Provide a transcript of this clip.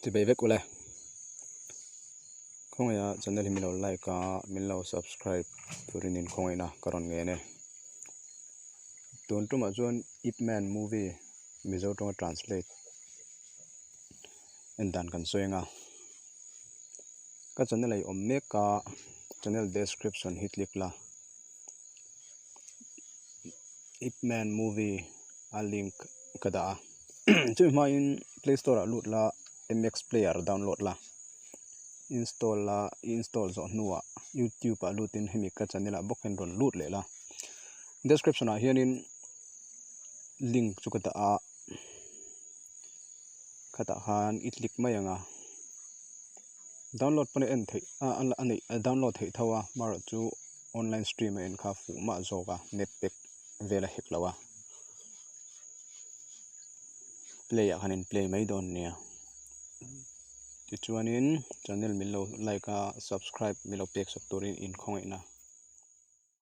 Chibei vek ule. Khawngaih a channel hi min lo like a, min lo subscribe turin in khawngaihna ka rawn ngen e. Tun tumah chuan Ip Man movie Mizo tawnga translate en dan kan sawi ang a. Ka channel a i awm mek a, channel description hi click la. Ip Man movie a link ka dah a chumi hmain play store ah lut la mx player download la install la i install zawh hnuah youtube ah lutin hemi ka channel ah bawk hian rawn lut leh la description ah hianin link chu ka dah a khatah khan i click mai ang a download pawn a en theih a a neih a download theih tho a amaherawhchu online stream a en kha fuh mah zawk a net pack vel a hek lo a play ah khan in play mai dawn nia tichuanin channel min lo like a subscribe min lo pek sak turin in khawngaihna.